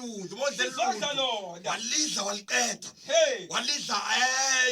Ilundu bodle Sizodla ilundu. lona. Walidla waliqeda. Hey. Walidla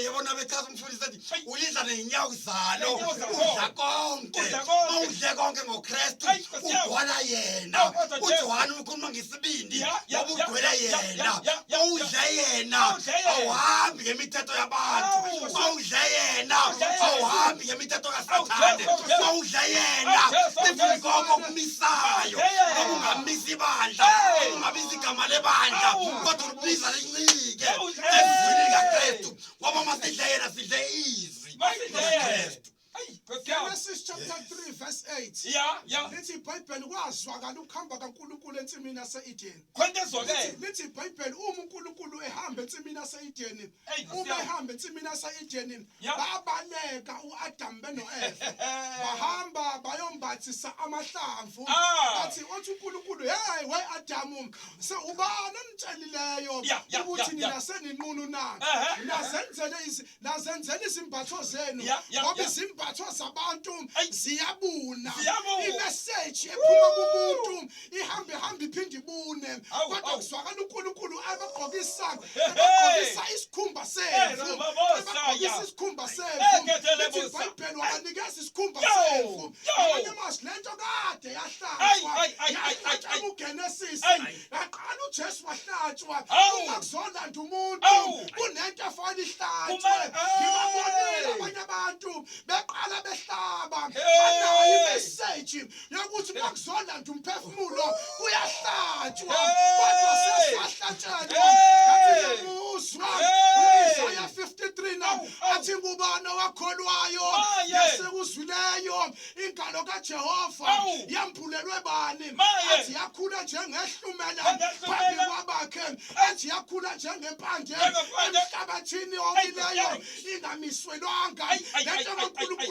yabona bechaza umfundisi ethi Ayi. ulidla ney'nyawo zalo. Ney'nyawo zakhona. Udla konke. Udla konke. Mawudle konke ngoKristu Ayi, Nkosi yami. ugcwala yena. Awu, kodwa Jesu. UJohane ukhuluma ngesibindi Ya, ngoba ugcwele ya, yena. ya, ya, Mawudle yena Mawudle yena. awuhambi ngemithetho yabantu. Awu. Mawudle yena Mawudle yena. awuhambi ngemithetho kaSathane. Awu, Jesu, Jesu. Mawudle yena Awu, Jesu, even Jesu. konke okumisayo Mawudle yena. noma ungamisa ibandla Hey. noma ungamisa igama lebandla Awu. kodwa ulibiza lincike Awu, ezwini hey. likaKristu ngoba uma sidle yena sidle izwi Masidle yena. likaKristu. Ayi, Nkosi yami. Genesis chapter 3 verse 8. Ya. Lithi iBhayibheli kwazwakala ukuhamba kaNkulunkulu ensimini yase-Edeni. Khona into ezwakele. Lithi iBhayibheli uma uNkulunkulu ehamba ensimini yase-Edeni, Eyi, Nkosi uma yami. ehamba ensimini yase-Edeni, Ya. babaleka u-Adam beno-Eva. Bahamba bayombathisa amahlamvu. Ah. Bathi othi uNkulunkulu, "Hey, we Adamu, se ubani onitshelileyo Ya, ukuthi ya, ya. nina seninqunu na? Ehhe. Nazenzele nazenzele izimbatho zenu Ya, ngoba ya. izimbatho zabantu Ayi. ziyabuna. Ziyabuna. Imeseji ephuma kumuntu ihambe hambe iphinde ibune. Awu, Kodwa awu. kuzwakala uNkulunkulu abagqokisa Hey, hey. ebagqokisa isikhumba Hey, semvu. Rababosa, Ebagqokisa ya. isikhumba Hey, semvu. Khethele Lithi Bosa. iBhayibheli wabanikeza isikhumba Yo, semvu. yo. Ngamanye amazwi le nto kade Ayi, yahlatshwa. ayi, ayi, ayi, ayi, Yahlatshwa ayi. kuGenesis. Ayi. Yaqala uJesu wahlatshwa. Awu. Uma kuzolanda umuntu Awu. kunento efanele ihlatshwe. Kumele- Ngibabonile Hey. abanye abantu beqala behlaba. Hey. Banayo imeseji yokuthi uma kuzolanda umphefumulo kuyahlatshwa. Hey. Kodwa sesahlatshelwa. Hey. Ngathi ngiyamuzwa. Hey. U-Isaya 53 na Awu, awu. athi ngubani owakholwayo Maye. nasekuzwileyo ingalo kaJehova Awu. yambulelwe bani Maye. athi yakhula njengehlumela Njengehlumela. phambi kwabakhe athi yakhula njengempande Njengempande. emhlabathini omileyo Ayi, ingamiswelwanga Ayi, ayi, lento ayi, ayi, kaNkulunkulu. ayi.